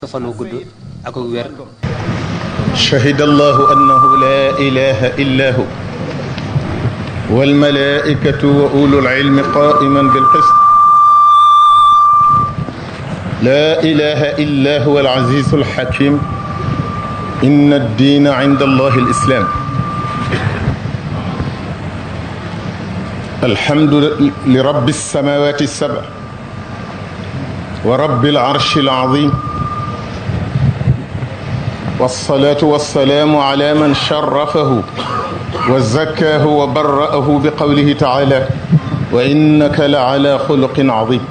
fan wu gudd ak wér. shahida allahu annahu la ilaha illa hu wal malaikatu wa ulul ilmi qa'iman bil qist la ilaha illa huwa al aziz al hakim inna ad-dina 'inda allahi al islam alhamdu li rabbi as-samawati as-sab' wa rabbil 'arshi al-'azim والصلاة والسلام على من شرفه وزكاه وبرأه بقوله تعالى وإنك لعلى خلق عظيم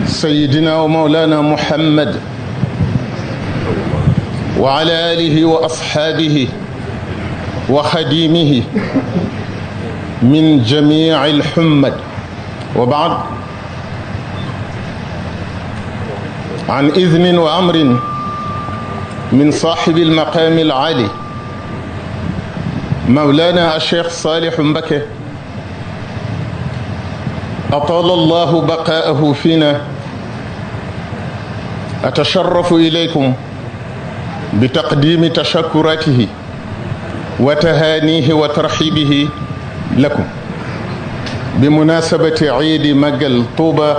سيدنا ومولانا محمد وعلى آله وأصحابه وخديمه من جميع الحمد وبعد عن إذن وأمر من صاحب المقام العالي مولانا الشيخ صالح مبكي أطال الله بقاءه فينا أتشرف إليكم بتقديم تشكراته وتهانيه وترحيبه لكم بمناسبة عيد مجل طوبى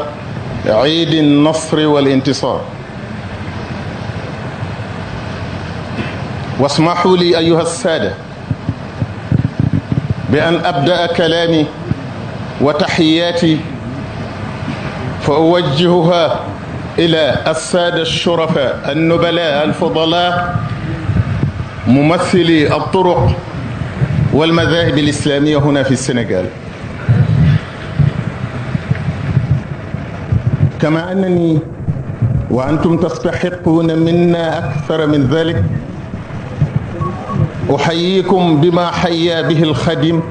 عيد النصر والانتصار واسمحوا لي أيها السادة بأن أبدأ كلامي وتحياتي فأوجهها إلى السادة الشرفاء النبلاء الفضلاء ممثلي الطرق والمذاهب الإسلامية هنا في السنغال كما أنني وأنتم تستحقون منا أكثر من ذلك أحييكم بما حيا به الخادم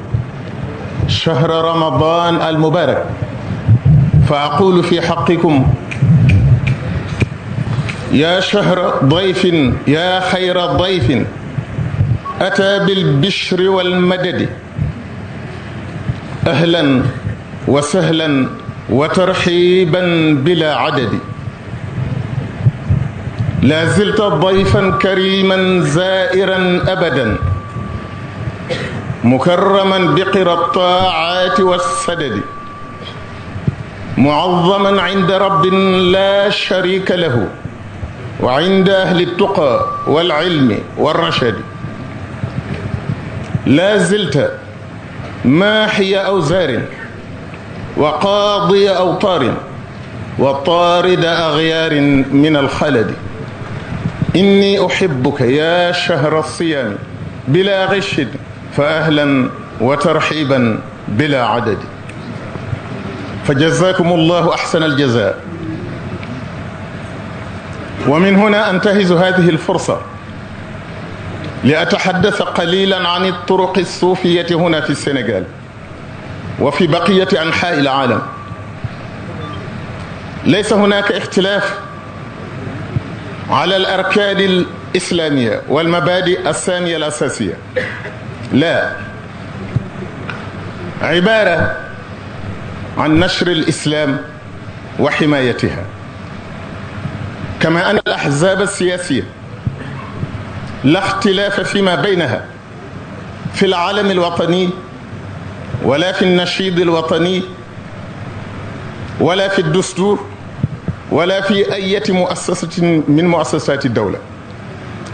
شهر رمضان المبارك فأقول في حقكم يا شهر ضيف يا خير ضيف أتى بالبشر والمدد أهلا وسهلا وترحيبا بلا عدد لا زلت ضيفا كريما زائرا أبدا مكرما بقرى الطاعات والسدد معظما عند رب لا شريك له وعند أهل التقى والعلم والرشد لا زلت ماحي أوزار وقاضي أوطار وطارد أغيار من الخلد إني أحبك يا شهر الصيام بلا غش فأهلا وترحيبا بلا عدد فجزاكم الله أحسن الجزاء ومن هنا أنتهز هذه الفرصة لأتحدث قليلا عن الطرق الصوفية هنا في السنغال وفي بقية أنحاء العالم ليس هناك اختلاف على الأركان الإسلامية والمبادئ السامية الأساسية لا عبارة عن نشر الإسلام وحمايتها كما أن الأحزاب السياسية لا اختلاف فيما بينها في العالم الوطني ولا في النشيد الوطني ولا في الدستور ولا في أي مؤسسة من مؤسسات الدولة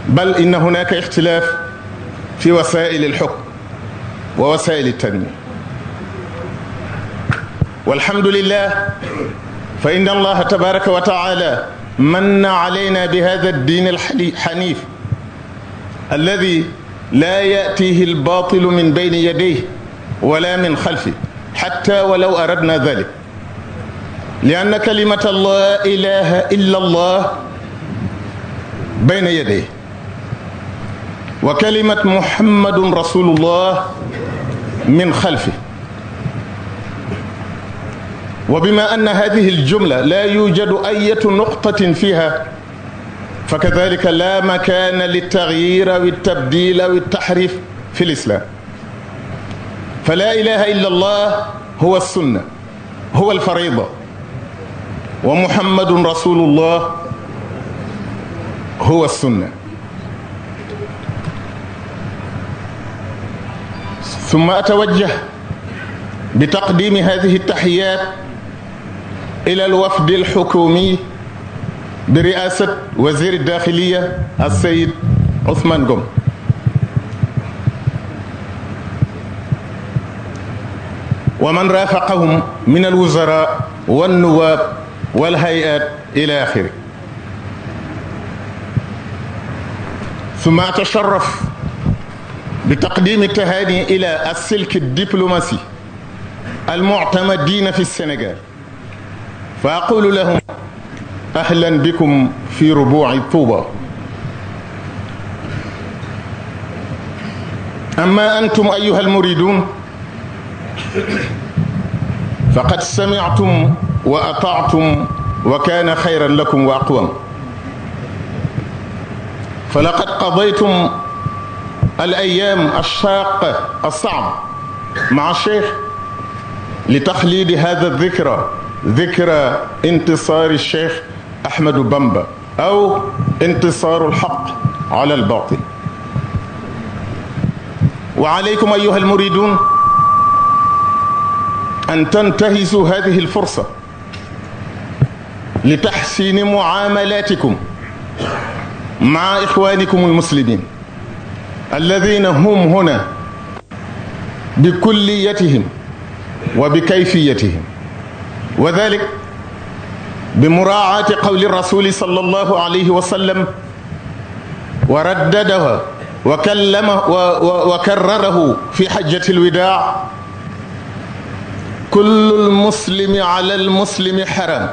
بل إن هناك اختلاف في وسائل الحكم ووسائل التنمية والحمد لله فإن الله تبارك وتعالى من علينا بهذا الدين الحنيف الذي لا يأتيه الباطل من بين يديه ولا من خلفه حتى ولو أردنا ذلك لأن كلمة لا إله إلا الله بين يديه وكلمة محمد رسول الله من خلفه وبما أن هذه الجملة لا يوجد أي نقطة فيها فكذلك لا مكان للتغيير أو التبديل أو التحريف في الإسلام فلا إله إلا الله هو السنة هو الفريضة ومحمد رسول الله هو السنة. ثم أتوجه بتقديم هذه التحيات إلى الوفد الحكومي برئاسة وزير الداخلية السيد عثمان قم، ومن رافقهم من الوزراء والنواب والهيئات إلى آخره. ثم أتشرف بتقديم التهاني إلى السلك الدبلوماسي المعتمدين في السنغال، فأقول لهم أهلا بكم في ربوع طوبى. أما أنتم أيها المريدون فقد سمعتم وأطعتم وكان خيرا لكم وأقوم، فلقد قضيتم الأيام الشاقة الصعبة مع الشيخ لتخليد هذا الذكرى، ذكرى انتصار الشيخ أحمد بامبا أو انتصار الحق على الباطل. وعليكم أيها المريدون أن تنتهزوا هذه الفرصة لتحسين معاملاتكم مع إخوانكم المسلمين الذين هم هنا بكليتهم وبكيفيتهم، وذلك بمراعاة قول الرسول صلى الله عليه وسلم وردده وكلمه وكرره في حجة الوداع: كل المسلم على المسلم حرام،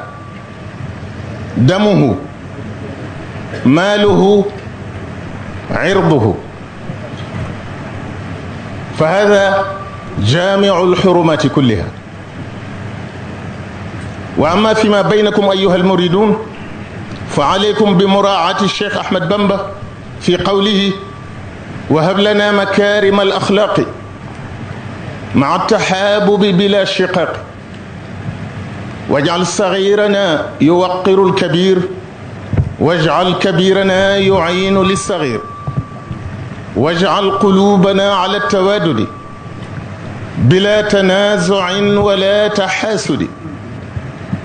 دمه ماله عرضه. فهذا جامع الحرمات كلها. وأما فيما بينكم أيها المريدون فعليكم بمراعاة الشيخ أحمد بامبا في قوله: وهب لنا مكارم الأخلاق مع التحابب بلا شقاق، واجعل صغيرنا يوقر الكبير، واجعل كبيرنا يعين للصغير، واجعل قلوبنا على التوادد بلا تنازع ولا تحاسد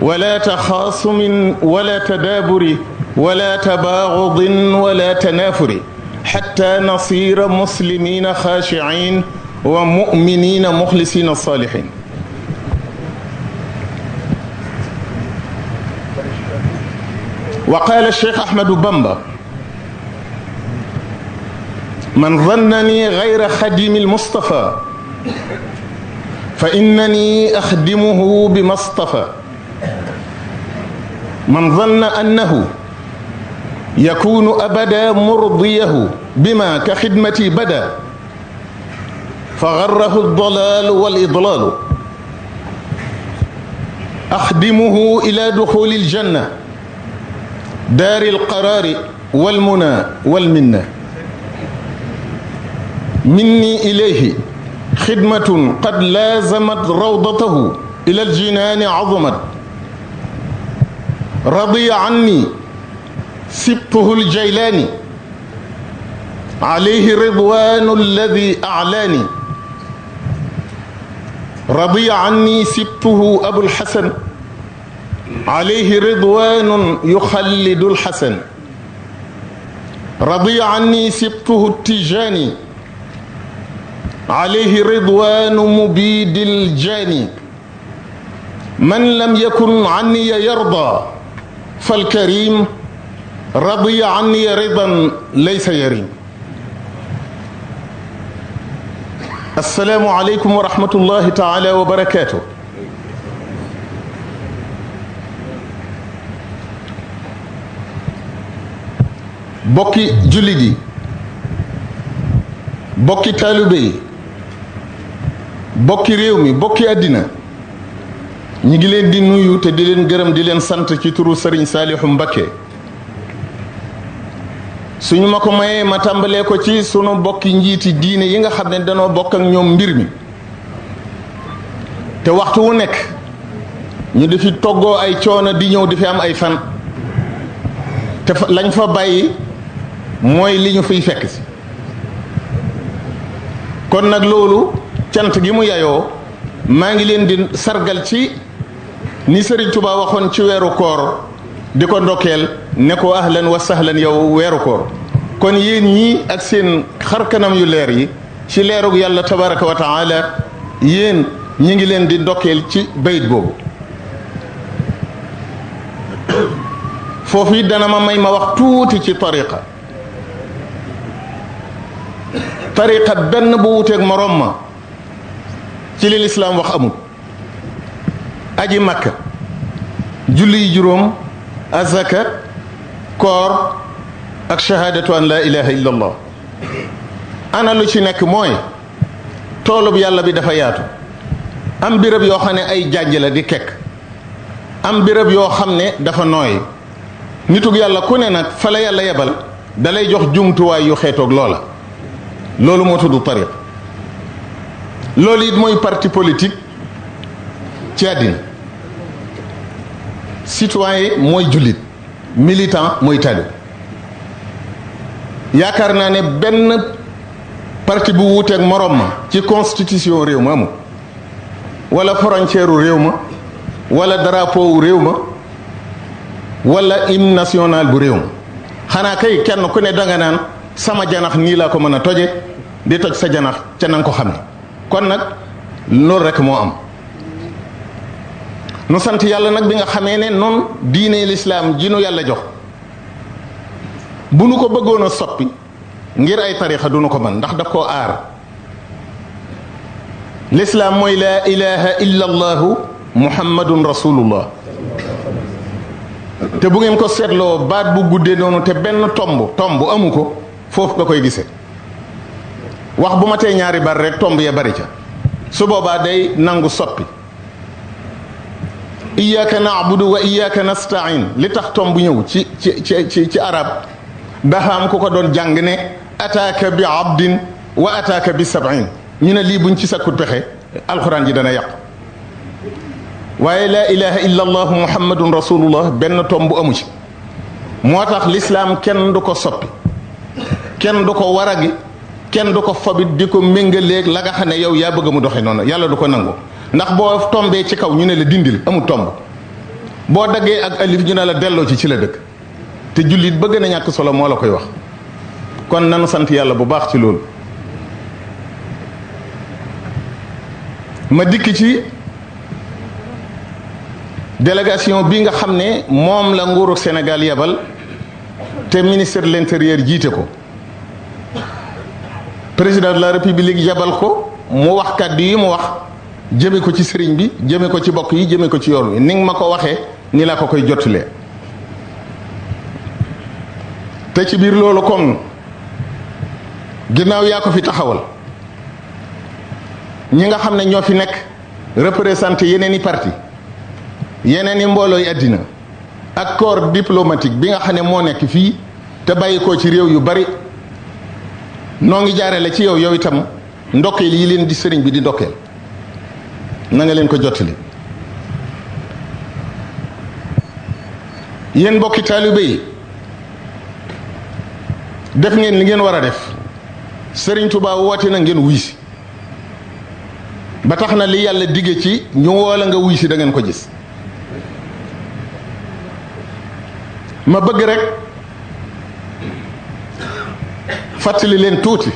ولا تخاصم ولا تدابر ولا تباغض ولا تنافر، حتى نصير مسلمين خاشعين ومؤمنين مخلصين صالحين. وقال الشيخ أحمد بامبا: من ظنني غير خديم المصطفى فإنني أخدمه بما اصطفى. من ظن أنه يكون أبدا مرضيه بما كخدمتي بدا فغره الضلال والإضلال. أخدمه إلى دخول الجنة دار القرار والمنى والمنة. مني إليه خدمة قد لازمت روضته إلى الجنان عظمت. رضي عني سبطه الجيلاني عليه رضوان الذي أعلاني. رضي عني سبطه أبو الحسن عليه رضوان يخلد الحسن. رضي عني سبطه التيجاني عليه رضوان مبيد الجاني. من لم يكن عني يرضى فالكريم رضي عني رضا ليس يريم. السلام عليكم ورحمة الله تعالى وبركاته. bokki jullit yi, bokki taalibe yi, bokki réew mi, bokki àddina, ñi ngi leen di nuyu te di leen gërëm di leen sant ci turu Serigne Saliou Mbacké. suñu ma ko mayee ma tàmbalee ko ci sunu bokki njiiti diine yi nga xam ne danoo bokk ak ñoom mbir mi te waxtu wu nekk ñu di fi toggoo ay coono di ñëw di fi am ay fan te lañ fa bàyyi mooy li ñu fiy fekk si kon nag loolu cant gi mu yayoo maa ngi leen di sargal ci ni Sëriñ Tuubaa waxoon ci weeru koor di ko ndokkeel ne ko ahlan wa sahlan yow weeru koor kon yéen ñii ak seen xarkanam yu leer yi ci leerug yàlla tabaraka wa taala yéen ñi ngi leen di ndokkeel ci bayit boobu foofu it dana ma may ma wax tuuti ci tariqa benn bu wuteeg moroom ma ci li lislaam wax amul aji makka julli yi juróom azaka koor ak shahadatu an la ilaha illa allah ana lu ci nekk mooy toolub yàlla bi dafa yaatu am béréb yoo xam ne ay jànj la di kekk am béréb yoo xam ne dafa nooy nitug yàlla ku ne nag fa la yàlla yebal dalay jox jumtuwaay yu xeetoog loola loolu moo tudd tariq loolu it mooy parti politique ci àddina citoyen mooy jullit militant mooy talib yaakaar naa ne benn parti bu wuuteeg morom ma ci constitution réew ma amul wala frontière u réew ma wala drapeau u réew ma wala hymne national bu réew ma xanaa kay kenn ku ne danga naan sama janax nii laa ko mën a toje di toj sa janax ca nanga ko xam ne kon nag loolu rek moo am nu sant yàlla nag bi nga xamee ne noonu diine lislaam ji nu yàlla jox bu nu ko bëggoon a soppi ngir ay tarixa du nu ko mën ndax daf koo aar lislaam mooy laa ilaha illa allahu muhammadun rasulullah te bu ngeen ko seetloo baat bu guddee noonu te benn tomb amu ko foofu nga koy gisee wax bu ma tee ñaari bar rek tomb ya bari ca su boobaa day nangu soppi iyyaka na'budu wa iyyaka nasta'in li tax tomb ñëw ci arab dafa am ku ko doon jàng ne ataaka bi abdin wa ataaka bi sab'in ñu ne lii buñ ci sakkut pexe alxuraan ji dana yàqu waaye laa ilaha illa allah muhammadun rasulullah benn tomb amu ci moo tax lislaam kenn du ko soppi kenn du ko waragi kenn du ko fabit di ko méngaleeg la nga xam ne yow yaa bëgg mu doxe noonu yàlla du ko nangu ndax boo tombee ci kaw ñu ne la dindil amul tomb boo daggee ak alif ñu ne la delloo ci la dëkk te jullit bëgg na ñàkk solo moo la koy wax kon nanu sant yàlla bu baax ci loolu ma dikk ci délégation bi nga xam ne moom la nguuru Sénégal yebal te ministère de l'intérieur jiite ko président de la république yebal ko mu wax kàddu yi mu wax jëme ko ci sëriñ bi jëme ko ci bokk yi jëme ko ci yoon wi ni nga ma ko waxee ni la ko koy jottalee te ci biir loolu comme ginnaaw yaa ko fi taxawal ñi nga xam ne ñoo fi nekk représenté yeneen i parti yeneen i mboolooy àddina ak corps diplomatique bi nga xam ne moo nekk fii te bàyyi ko ci réew yu bari noo ngi jaarale ci yow itam ndokkeel yi leen di sëriñ bi di ndokkeel na nga leen ko jottali yéen mbokki taalibe yi def ngeen li ngeen war a def sëriñ Tuubaa woote na ngeen wuy si ba tax na li yàlla digge ci ñu woola nga wuy si da ngeen ko gis ma bëgg rek fàttali leen tuuti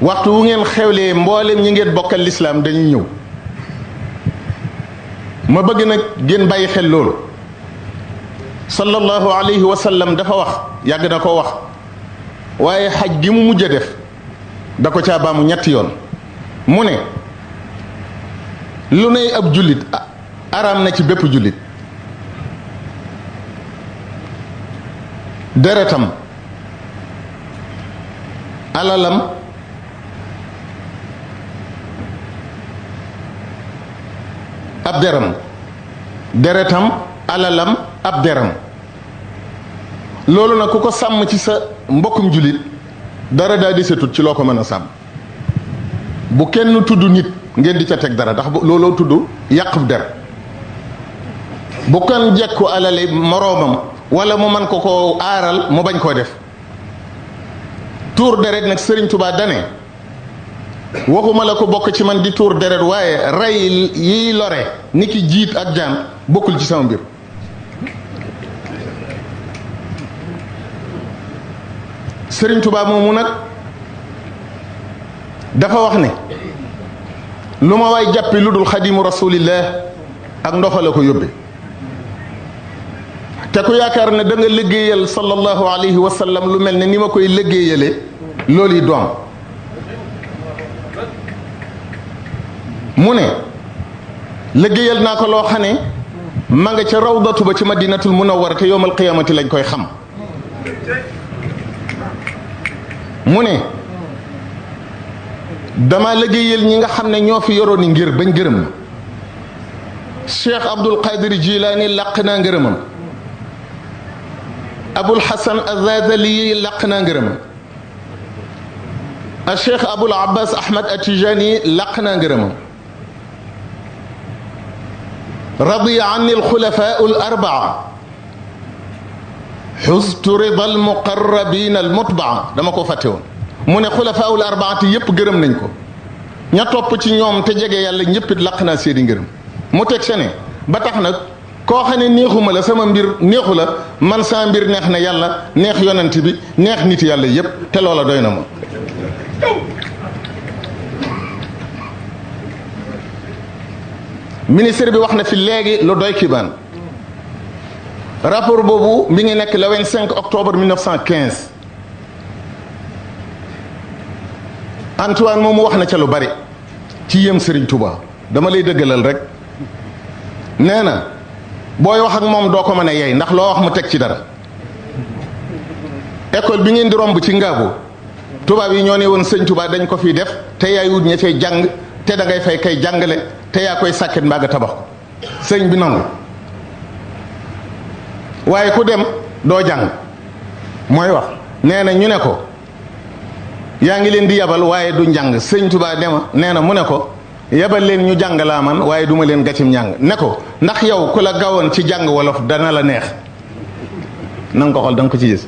waxtu wu ngeen xewlee mboolem ñi ngeen bokkal lislaam dañuy ñëw ma bëgg nag ngeen bàyyi xel loolu sallallahu alayhi wa sallam dafa wax yàgg na ko wax waaye xaj gi mu mujj a def da ko caa baamu ñetti yoon mu ne lu ne ab jullit araam na ci bépp jullit deretam alalam ab deram deretam alalam ab deram loolu nag ku ko sàmm ci sa mbokkum jullit dara daa desetut ci loo ko mën a sàmm bu kenn tudd nit ngeen di ca teg dara ndax looloo tudd yàqub der bu kan jekku alali moroomam wala mu man ko aaral mu bañ koo def. tuur deret nag Sëriñ Tuubaa dane waxuma la ko bokk ci man di tuur deret waaye rey yiy lore ni ki jiit ak jaan bokkul ci sama mbir. Sëriñ Tuubaa moomu nag dafa wax ne lu ma waay jàppi lu dul xadimu rasulillah ak ndoxa la ko yóbbe te ku yaakaar ne da nga liggéeyal sallallahu alayhi wa sallam lu mel ne ni ma koy liggéeyale loolu yi doom mu ne liggéeyal naa ko loo xam ne ma nga ca rawdatu ba ci madinatul munawwara te yowmal qiyaamati lañ koy xam. mu ne dama liggéeyal ñi nga xam ne ñoo fi yoroon ngir bañ gërëm ma. Cheikh Abdul Qadir Jilaani làq naa ngërëmam. Abul Hasan Azazali làq naa ngërëmam. a Cheikh Abul Abbas Ahmad Atijani làq naa ngërëmam. radiya anni alxulafaa al arbaa xustu rida almuqarrabina almutbaa dama ko fàtte woon. mu ne xulafaa al arbaati yépp gërëm nañ ko ña topp ci ñoom te jege yàlla ñëppit làq naa seeni ngërëm. mu teg se ne ba tax nag koo xam ne neexuma la sama mbir neexu la man saa mbir neex na yàlla neex yonent bi neex nit yàlla yépp te loola doy na ma. ministre bi wax na fi léegi lu doy kibaan rapport boobu mi ngi nekk le 25 octobre 1915 Antoine moomu wax na ca lu bari ci yëm Serigne Touba dama lay dëggalal rek nee na booy wax ak moom doo ko mën a yey ndax loo wax mu teg ci dara. école bi ngeen di romb ci Ngaabu tubaab yi ñoo ne woon sëñ Touba dañ ko fiy def te yaay wut ña cay jàng te da ngay fay kay jàngale te yaa koy sàkket mbaa nga tabax ko sëñ bi nangu waaye ku dem doo jàng mooy wax. nee na ñu ne ko yaa ngi leen di yabal waaye du njàng sëñ Touba dema nee na mu ne ko yabal leen ñu jàng laa man waaye duma leen gàccim njàng ne ko ndax yow ku la gawoon ci jàng wolof dana la neex na nga ko xool da nga ko ci gis.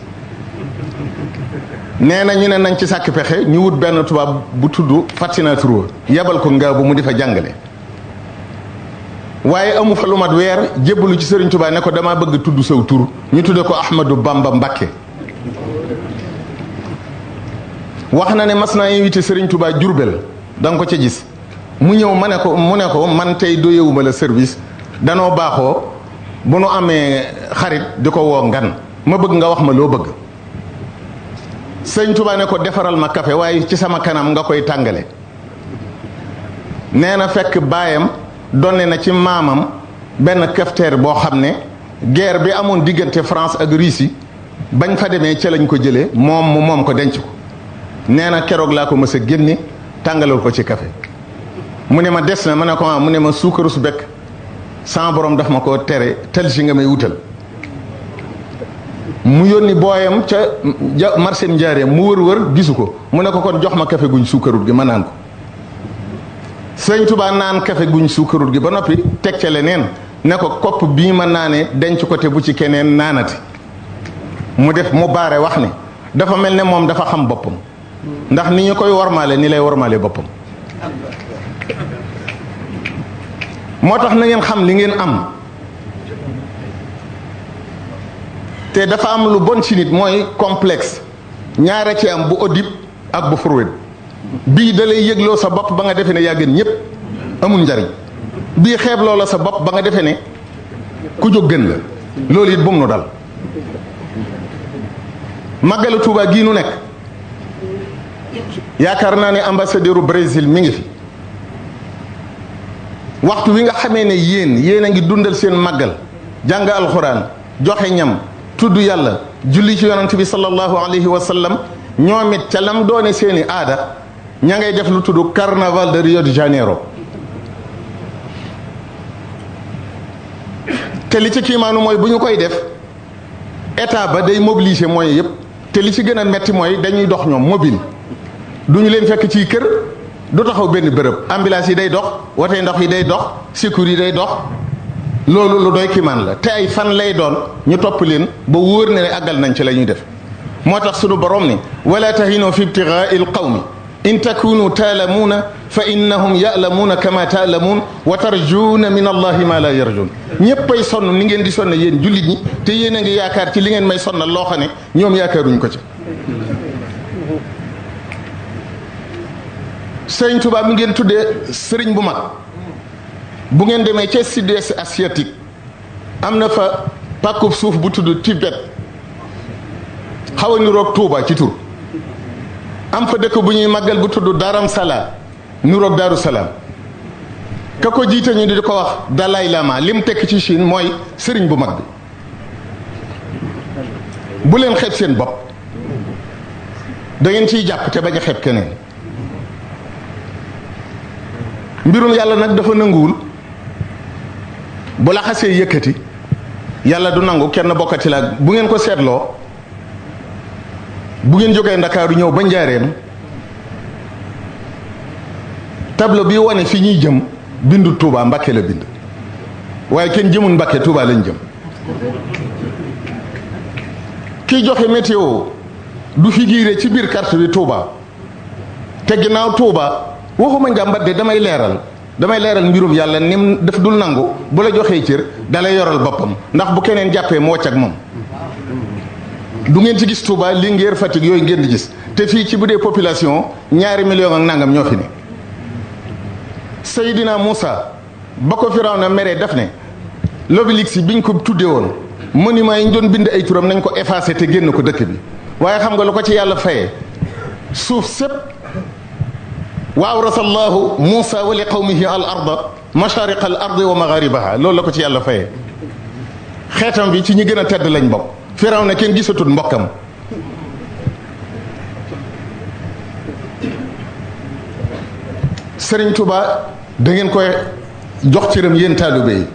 nee na ñu ne nañ ci sàkk pexe ñu wut benn tubaab bu tudd Fatina Touré yabal ko Ngaabu mu di fa jàngale waaye amu fa lu mat weer jébbalu ci Sëriñ Touba ne ko damaa bëgg tudd saw tur ñu tudde ko Ahmadou Bamba Mbakke. wax na ne mas naa invité Sëriñ Touba Jurbel da nga ko ca gis mu ñëw mu ne ko man tey doyewuma la service danoo baaxoo bu nu amee xarit di ko woo ngan ma bëgg nga wax ma loo bëgg. Sëriñ Touba ne ko defaral ma café waaye ci sama kanam nga koy tàngale. nee na fekk baayam donne na ci maamam benn cafetière boo xam ne guerre bi amoon diggante France ak Russie bañ fa demee ca lañ ko jëlee moom ko denc ko. nee na keroog laa ko mës a génne tàngalal ko ci café mu ne ma des na ma ne ko mu ne ma suukaru su bekk sama borom daf ma ko tere tel si nga may wutal. mu yónni booyam ca marché Njaareem mu wër gisu ko mu ne ko kon jox ma café guñ suukarut gi ma naan ko. Sëñ Touba naan café guñ suukarut gi ba noppi teg ca leneen ne ko kopp bii ma naane denc ko te bu ci keneen naanati mu baare wax ne dafa mel ne moom dafa xam boppam ndax ni ñu koy wormaale ni lay wormaale boppam. moo tax na ngeen xam li ngeen am te dafa am lu bon ci nit mooy complexe ñaara ci am bu Oedipe ak bu Freud bii da lay yëgloo sa bopp ba nga defee ne yaa gën ñëpp amul njariñ bii xeebloo la sa bopp ba nga defee ne ku jóg gën la loolu it bu mu nu dal. màggalu Tuuba gii nu nekk yaakaar naa ne ambassadeur u Brésil mi ngi fi waxtu wi nga xamee ne yéen a ngi dundal seen màggal jàng alxuraan joxe ñam tudd yàlla julli ci yonent bi sallallahu alayhi wa sallam ñoom it ca lam doone seeni aada ña ngay def lu tudd carnaval de Rio de Janeiro. te li ci kiimaanu mooy bu ñu koy def état ba day mobiliser moyens yëpp te li ci gën a metti mooy dañuy dox ñoom mobile du ñu leen fekk ci kër du taxaw benn bërëb ambulance yi day dox wote ndox yi day dox secours yi day dox loolu lu doy kiimaan la te ay fan lay doon ñu topp leen ba wóor ne àggal nañ ci la ñuy def moo tax sunu borom ni wala tahinu fi ibtigaai alqawmi in takunu taalamuuna fa innahum yaalamuuna kama taalamuun wa tarjuuna min allahi ma la yarjuun ñéppay sonn ni ngeen di sonn yéen jullit ñi te yéen a ngi yaakaar ci li ngeen may sonnal loo xam ne ñoom yaakaaruñ ko ci sëriñ Tuubaa mi ngeen tuddee sëriñ bu mag bu ngeen demee ca sud-est asiatique am na fa pàkkub suuf bu tudd Tibet xaw a niroog Tuuba ci tur am fa dëkk bu ñuy màggal bu tudd Daram Sala niroog Daaru Salaam ka ko jiite ñu di ko wax Dalai Lama lim tekk ci Chine mooy sëriñ bu mag bi bu leen xeeb seen bopp da ngeen ciy jàpp te bañ a xeeb keneen mbirum yàlla nag dafa nanguwul bu la xasee yëkkati yàlla du nangu kenn bokkati la bu ngeen ko seetloo bu ngeen jógee Ndakaaru ñëw ba Njaareem tableau bi wane fi ñuy jëm bindu Touba Mbakke la bind waaye kenn jëmul Mbakke Touba lañ jëm kiy joxe météo du figuré ci biir carte bi Touba te ginnaaw Touba waxuma njàmbat de damay leeral mbirum yàlla nim def dul nangu bu la joxee cër dalay yoral boppam ndax bu keneen jàppee mu wàcc ak moom du ngeen ci gis Touba Linguère Fatick yooyu ngeen di gis te fii ci bu dee population 2 millions ak nangam ñoo fi ne Seydina Moussa ba ko Firawna meree def ne l'obélisque biñ ko tuddee woon monument yi ñu doon bind ay turam nañ ko effacé te génn ko dëkk bi waaye xam nga lu ko ci yàlla fayee suuf sépp wa awrasa allahu Moussa wa li qawmihi al arda mashariqa al ardi wa magharibaha loolu la ko ci yàlla fayee xeetam bi ci ñi gën a tedd lañ bokk Firawna kenn gisatul mbokkam Sëriñ Tuba da ngeen koy jox cëram yéen taalibe yi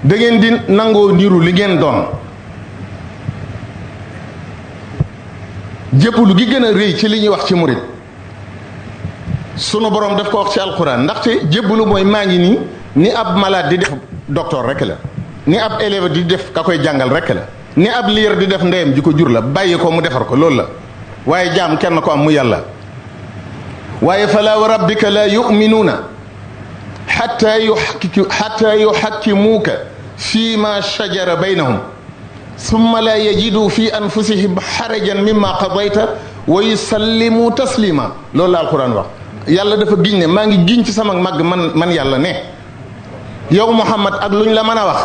da ngeen di nangoo niru li ngeen doon jébbalu gi gën a rëy ci li ñuy wax ci murit sunu borom daf ko wax ci alquran ndaxte jébbalu mooy maa ngi nii ni ab malade di def docteur rek la ni ab élève di def ka koy jàngal rek la ni ab liir di def ndeyam ji ko jur la bàyyi ko mu defar ko loolu la waaye jaam kenn ko am mu yàlla waaye fala wa rabbika la yuminuuna xatta yuxakkimuuka fi ma shajara baynahum summa la yajidu fi anfusihim xarajan mimma qadayta wa yusallimu taslima loolu la alquran wax yàlla dafa giñ ne maa ngi giñ ci sama màgg man yàlla ne yow Muhammad ak lu ñu la mën a wax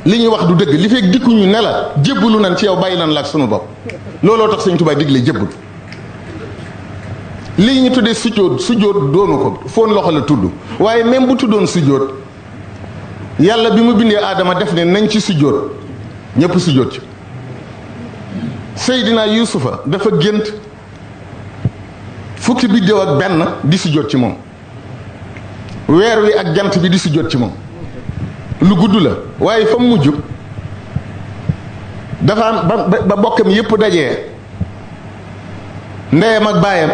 li ñuy wax du dëgg li fekk dikkuñu ne la jébbalu nañ ci yow bàyyi nañ la ak sunu bopp looloo tax Sëñ Tuubaa digle jébbalu lii ñu tuddee sujjóot doonu ko foon loxo la tudd waaye même bu tuddoon sujjóot yàlla bi mu bindee aadama def ne nañ ci sujjóot ñëpp sujjóot ci Seydina Yuusufa dafa gént fukki biddéew ak benn di sujjóot ci moom weer wi ak jant bi di sujjóot ci moom lu gudd la waaye fa mu mujj dafa am ba bokkam yépp dajee ndeyam ak baayam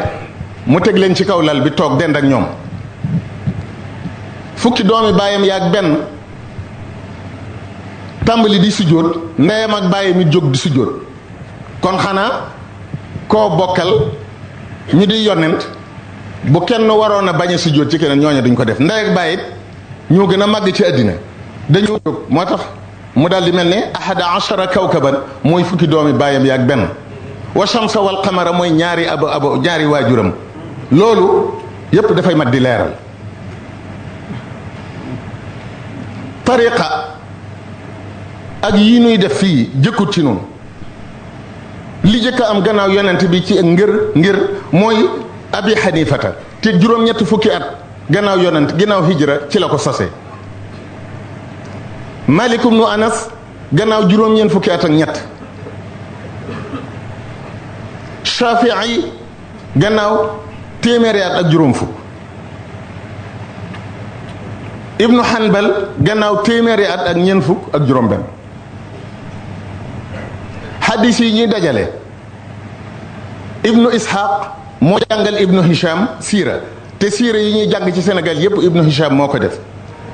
mu teg leen ci kaw lal bi toog dend ak ñoom fukki doomi baayam yaag benn tàmbali di sujjóot ndeyam ak baayam it jóg di sujjóot kon xanaa koo bokkal ñu di yonent bu kenn waroon a bañ a sujjóot ci keneen ñooñu duñ ko def ndey ak baay it ñoo gën a màgg ci àddina dañoo jóg moo tax mu daal di mel ne ahada ashara kawkaban mooy fukki doomi baayam yaag benn wa shamsa wal qamara mooy ñaari ñaari waajuram loolu yépp dafay mat di leeral tariqa ak yi nuy def fii jëkkut ci noonu li jëkk am gannaaw yonent bi ci ngir mooy abi xanifata te juróom-ñett fukki at gannaaw yonent ginnaaw hijra ci la ko sose malik ibnu anas gannaaw juróom-ñeent fukki at ak ñett shafii gannaaw téeméeri at ak juróom fukk ibnu hanbal gannaaw téeméeri at ak ñeent fukk ak juróom benn hadis yi ñuy dajale ibnu ishaq moo jàngal ibnu hisham siira te te siire yi ñuy jàng ci Sénégal yépp Ibnu Hisham moo ko def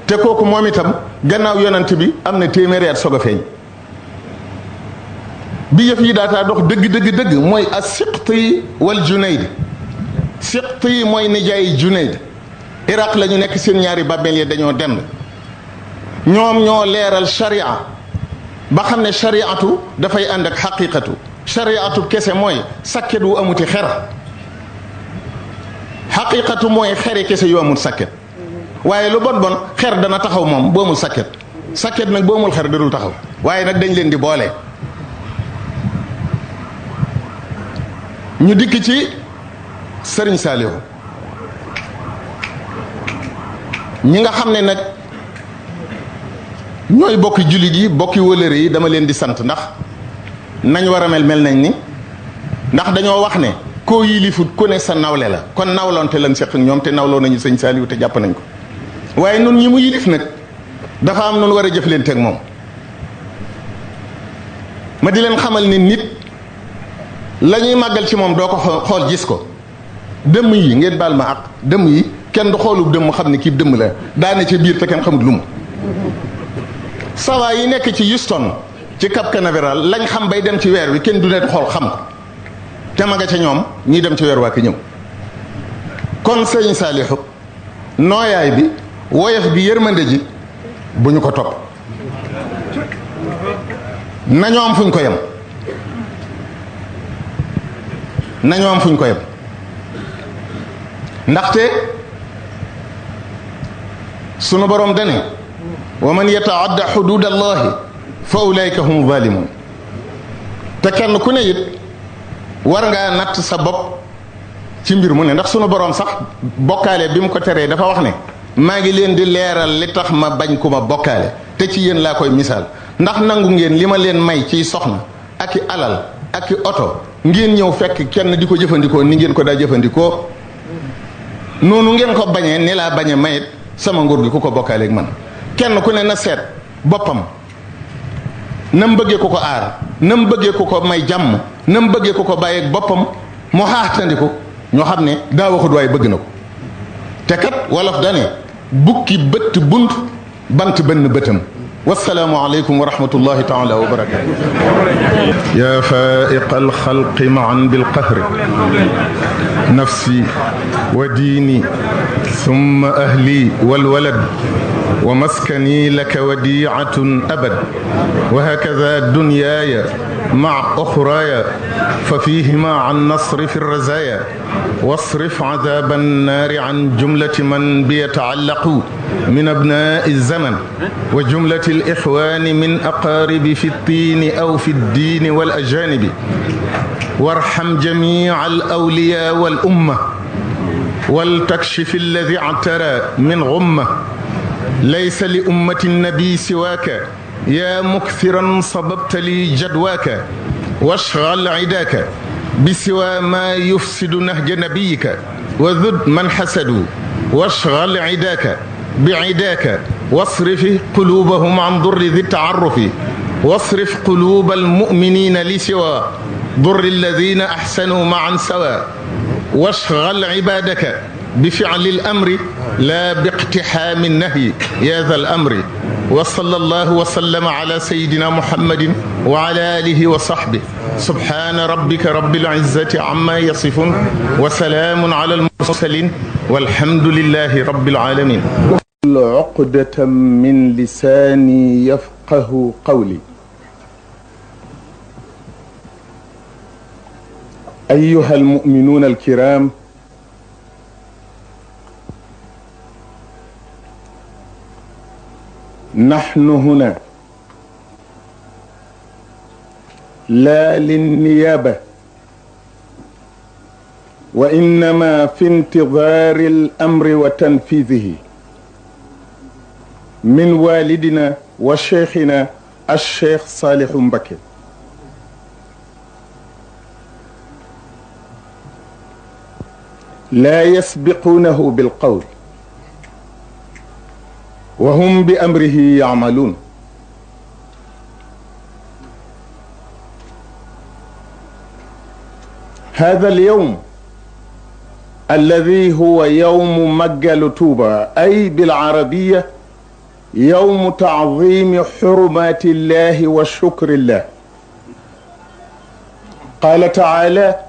te kooku moom itam gannaaw yonent bi am na téeméeri at soog a feeñ bi yëf yi daataa dox dëgg mooy as-Siqti wal Junayd. Siqti mooy nijaay Junayd Iraq la ñu nekk seen ñaari bàmmeel yi dañoo dend ñoom ñoo leeral sharia ba xam ne shariatu dafay ànd ak xaqiqatu shariatu kese mooy sakket wu amuti xer xaqiqatu mooy xeri kese yu amul sakket waaye lu bon bon xer dana taxaw moom bu amul sakket sakket nag bu amul xer dadul taxaw waaye nag dañ leen di boole. ñu dikk ci Sëriñ Saalihu ñi nga xam ne nag ñooy bokki jullit yi bokki wëlëre yi dama leen di sant ndax nañ war a mel nañ ni ndax dañoo wax ne koo yilifut ku ne sa nawle la kon nawloonte lan seq ñoom te nawloo nañu Sëriñ Saalihu te jàpp nañ ko waaye nun ñi mu yilif nag dafa am nun war a jëflante ak moom ma di leen xamal ne nit la ñuy màggal ci moom doo ko xool gis ko dëmm yi ngeen baal ma ak dëmm yi kenn du xoolub dëmm xam ne kii dëmm la daane ca biir te kenn xamut lu mu sawaa yi nekk ci Houston ci Cap Canaveral lañ xam bay dem ci weer wi kenn du ne xool xam ko te ma nga ca ñoom ñuy dem ci weer waa ki ñëw kon Sëriñ Saalihu nooyaay bi woyof gi yërmande ji bu ñu ko topp nañoo am fuñ ko yem nañoo am fuñ ko yem ndaxte sunu borom dane wa man yataadda xudud allahi fa ulaika hum zalimun te kenn ku ne it war ngaa natt sa bopp ci mbir mu ne ndax sunu borom sax bokkaale bi mu ko teree dafa wax ne maa ngi leen di leeral li tax ma bañ ku ma bokkaale te ci yéen laa koy misaal ndax nangu ngeen li ma leen may ciy soxna ak i alal ak i oto ngeen ñëw fekk kenn di ko jëfandikoo ni ngeen ko daa jëfandikoo noonu ngeen ko bañee ni laa bañe mayit sama nguur gi ku ko bokkaaleeg man kenn ku ne na seet boppam nam bëggee ku ko aar nam bëggee ku ko may jàmm nam bëggee ku ko bàyyeeg boppam mu xaaxtandiku ñoo xam ne daa waxut waaye bëgg na ko te kat wolof dane bukki bëtt bunt bant benn bëtam والسلام عليكم ورحمة الله تعالى وبركاته يا فائق الخلق معا بالقهر نفسي وديني ثم أهلي والولد ومسكني لك وديعة أبد وهكذا دنياي مع أخراي ففيهما عن نصر في الرزايا واصرف عذاب النار عن جملة من بيتعلق من أبناء الزمن وجملة الإخوان من أقارب في الطين أو في الدين والأجانب وارحم جميع الأولياء والأمة ولتكشف الذي اعترى من غمة ليس لأمة النبي سواك يا مكثرا صببت لي جدواك واشغل عداك بسوى ما يفسد نهج نبيك وذد من حسدوا واشغل عداك بعداك واصرف قلوبهم عن ضر ذي التعرف واصرف قلوب المؤمنين لسوى ضر الذين أحسنوا معا سوا واشغل عبادك بفعل الأمر لا باقتحام النهي يا ذا الأمر وصلى الله وسلم على سيدنا محمد وعلى آله وصحبه سبحان ربك رب العزة عما يصفون وسلام على المرسلين والحمد لله رب العالمين عقدة من لساني يفقه قولي أيها المؤمنون الكرام نحن هنا لا للنيابة وإنما في انتظار الأمر وتنفيذه من والدنا وشيخنا الشيخ صالح مبكي لا يسبقونه بالقول وهم بأمره يعملون هذا اليوم الذي هو يوم مجل توبة، أي بالعربية يوم تعظيم حرمات الله وشكر الله. قال تعالى: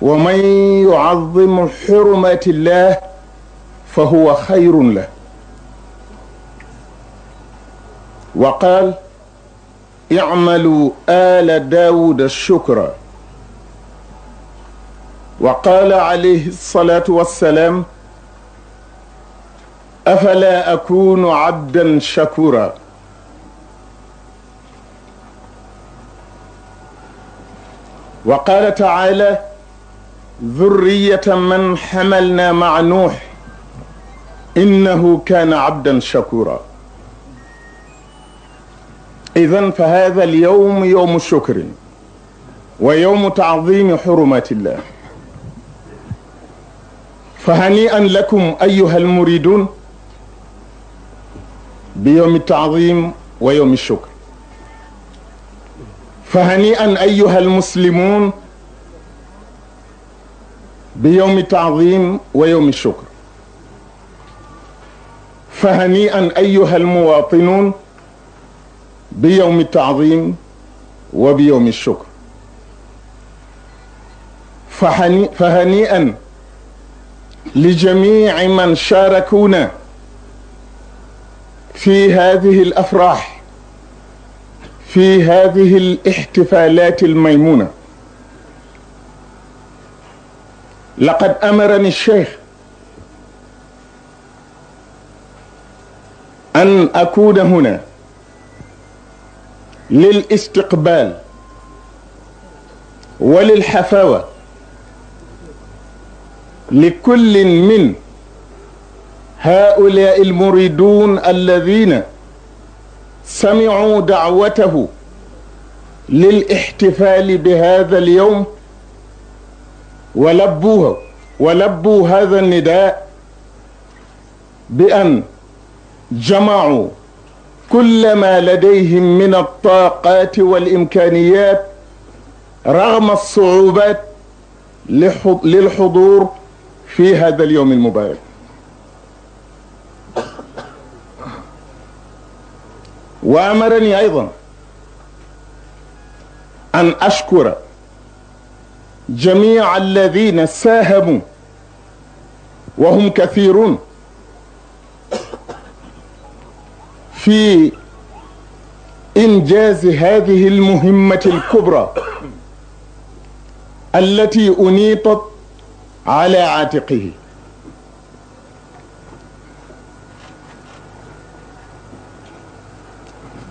ومن يعظم حرمات الله فهو خير له. وقال: اعملوا آل داود الشكر. وقال عليه الصلاة والسلام: أفلا أكون عبدا شكورا. وقال تعالى: ذرية من حملنا مع نوح إنه كان عبدا شكورا. إذن فهذا اليوم يوم الشكر ويوم تعظيم حرمات الله. فهنيئا لكم أيها المريدون بيوم التعظيم ويوم الشكر. فهنيئا أيها المسلمون بيوم التعظيم ويوم الشكر. فهنيئا أيها المواطنون بيوم التعظيم وبيوم الشكر. فهنيئا لجميع من شاركونا في هذه الأفراح، في هذه الاحتفالات الميمونة. لقد أمرني الشيخ أن أكون هنا للاستقبال وللحفاوة لكل من هؤلاء المريدون الذين سمعوا دعوته للاحتفال بهذا اليوم ولبوا هذا النداء بأن جمعوا كل ما لديهم من الطاقات والإمكانيات رغم الصعوبات للحضور في هذا اليوم المبارك. وأمرني أيضا أن أشكر جميع الذين ساهموا وهم كثيرون في إنجاز هذه المهمة الكبرى التي أنيطت على عاتقه.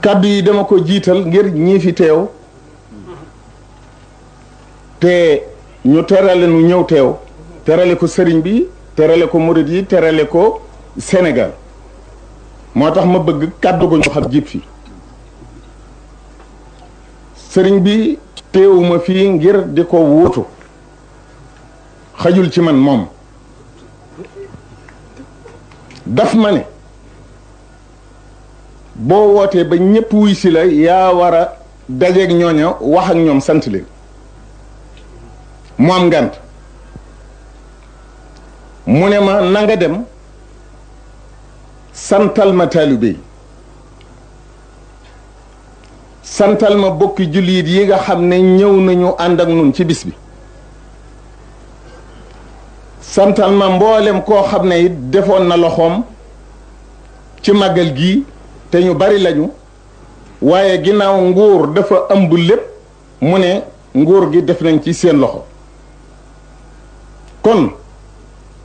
kàddu yi dama ko jiital ngir ñii fi teew te ñu terale nu ñëw teew, terale ko sëriñ bi, terale ko murid yi, terale ko Sénégal. moo tax ma bëgg kàddu ko ñu xam jib fi. sëriñ bi teewuma fii ngir di ko wuutu, xajul ci man moom. daf ma ne boo wootee ba ñëpp wuy si la yaa war a dajeeg ñooña wax ak ñoom sant leen. mu am ngant mu ne ma na nga dem santal ma taalibe yi, santal ma bokki jullit yi nga xam ne ñëw nañu ànd ak nun ci bis bi, santal ma mboolem koo xam ne it defoon na loxoom ci màggal gi te ñu bari lañu, waaye ginnaaw nguur dafa ëmb lépp mu ne nguur gi def nañ ci seen loxo. kon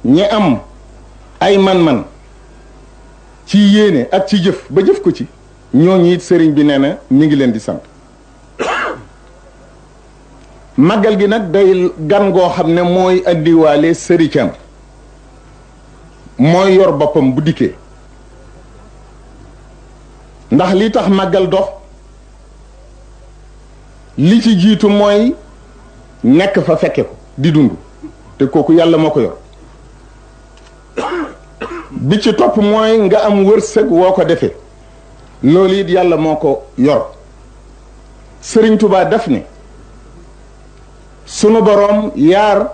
ñi am ay man-man ci yéene ak ci jëf ba jëf ko ci, ñooñu it sëriñ bi nee na mi ngi leen di sant. màggal gi nag day gan goo xam ne mooy andiwaale sëricam, mooy yor boppam bu dikkee. ndax li tax màggal dox li ci jiitu mooy nekk fa fekke ko di dund, te kooku yàlla moo ko yor. bi ci topp mooy nga am wërsëg woo ko defee, loolu it yàlla moo ko yor. Sëriñ Tuubaa daf ne sunu boroom yaar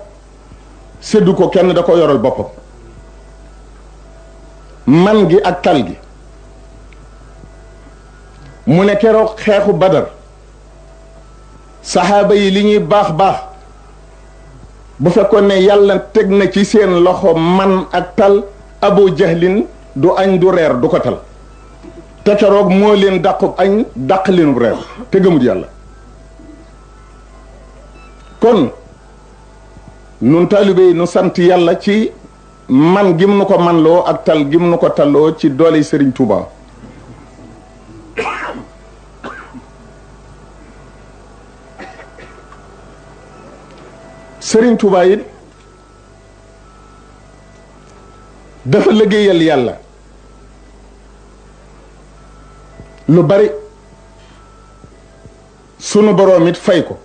séddu ko kenn da ko yoral boppam man gi ak tal gi mu ne keroog xeexu Badar saxaaba yi li ñuy baax baax bu fekkoon ne yàlla teg na ci seen loxo man ak tal Abu Jahlin du añ du reer du ko tal te keroog moo leen dàqub añ dàq leenub reer te gëmut yàlla kon nun taalibe yi nu sant yàlla ci man gim nu ko manloo ak tal gim nu ko talloo ci doole Sëriñ Tuuba Sëriñ Tuuba it dafa liggéeyal yàlla lu bari sunu boroom it fay ko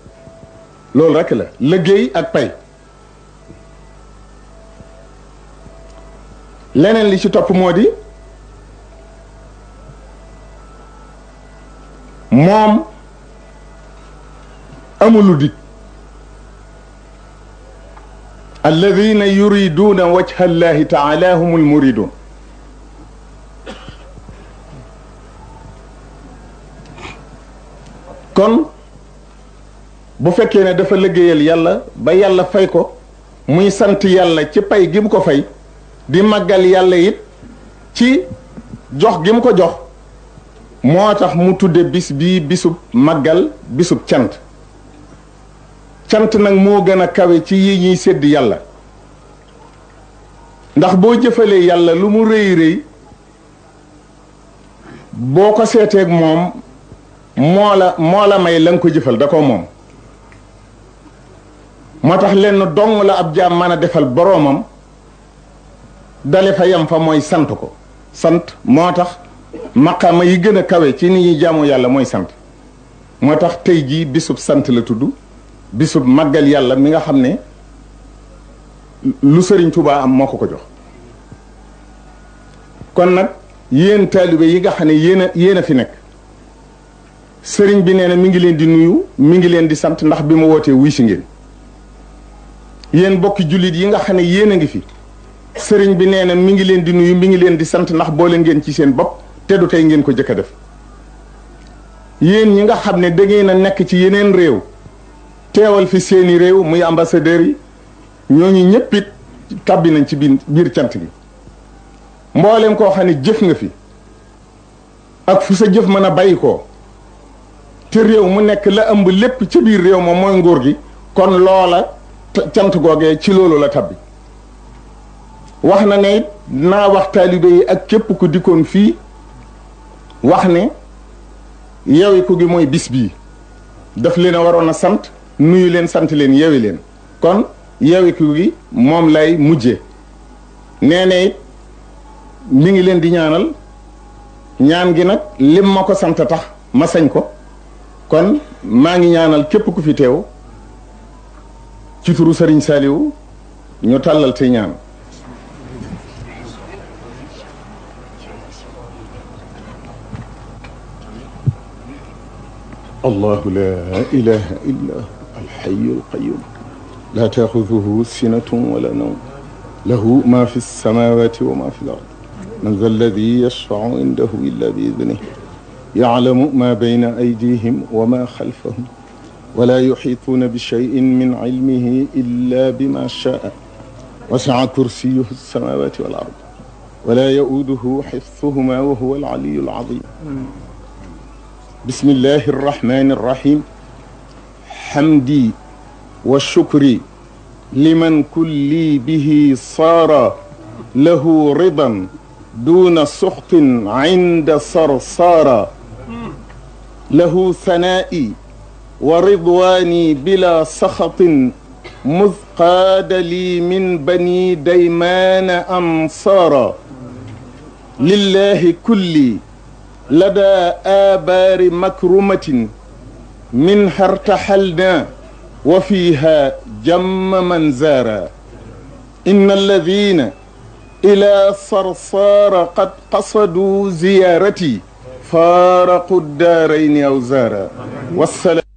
loolu rekk la liggéey ak pay leneen li ci topp moo di moom amulu dig alladina yuriduna wajha allahi taala humul muridun kon bu fekkee ne dafa liggéeyal yàlla ba yàlla fay ko muy sant yàlla ci pay gi mu ko fay di màggal yàlla it ci jox gi mu ko jox moo tax mu tudde bis bii bisub màggal bisub cant cant nag moo gën a kawe ci yi ñuy sédd yàlla ndax boo jëfalee yàlla lu mu rëy rëy boo ko seeteeg moom moo la may la nga ko jëfal da ko moom moo tax lenn dong la ab jaam mën a defal boroomam dale fa yam fa mooy sant ko sant moo tax maqaama yi gën a kawe ci ni ñuy jaamu yàlla mooy sant moo tax tey jii bisub sant la tudd bisub màggal yàlla mi nga xam ne lu Sëriñ Tuubaa am moo ko jox kon nag yéen taalibe yi nga xam ne yéen a fi nekk sëriñ bi nee na mi ngi leen di nuyu mi ngi leen di sant ndax bi mu wootee wuy si ngeen yéen bokki jullit yi nga xam ne yéen a ngi fi sëriñ bi nee na mi ngi leen di nuyu mi ngi leen di sant ndax boole ngeen ci seen bopp te du tey ngeen ko jëkk a def yéen ñi nga xam ne da ngeen a nekk ci yeneen réew teewal fi seeni réew muy ambassadeurs yi ñooñu ñëpp it tàbbi nañ ci biir cant gi mboolem koo xam ne jëf nga fi ak fu sa jëf mën a bàyyi koo te réew mu nekk la ëmb lépp ci biir réew moom mooy nguur gi kon loola cant googee ci loolu la tabbi wax na ne naa wax taalibe yi ak képp ku dikkoon fii wax ne yeewiku gi mooy bis bii daf leen a waroon a sant nuyu leen sant leen yeewi leen kon yeewiku gi moom lay mujje nee na it mi ngi leen di ñaanal ñaan gi nag lim ma ko sant tax ma sañ ko kon maa ngi ñaanal képp ku fi teew ci turu Sëriñ Saaliwu ñu tàllal te ñaan allahu la ilaha illa alxayu alqayum la taaxuduhu sinatun wala nawm lahu ma fi lsamawati wa ma fi l ard man za alladi yashfau indahu illa bi idnih yaclamu ma bayna aydihim wa ma xalfahum wala yuxiituuna bi cheyin min cilmihi illa bima shaa wasaca kursiyuhu lsamawati wal ard wala yauduhu xifduhuma wa huwa alcaliyu alcazim bismillahi arrahmani arrahim xamdi wa shukri liman kulli bihi saara lahu ridan duna suxtin cinda sarsaara lahu sanaa'i wa ridwaani bila saxatin mud qaada lii min bani daymaana ansaara lillahi kulli ladaa aabaari makrumatin minha irtaxalnaa wa fiiha jamma man zaara inna alladina ila sarsaara qad qasaduu ziyaarati faaraqu daarayni aw zaara wassalaam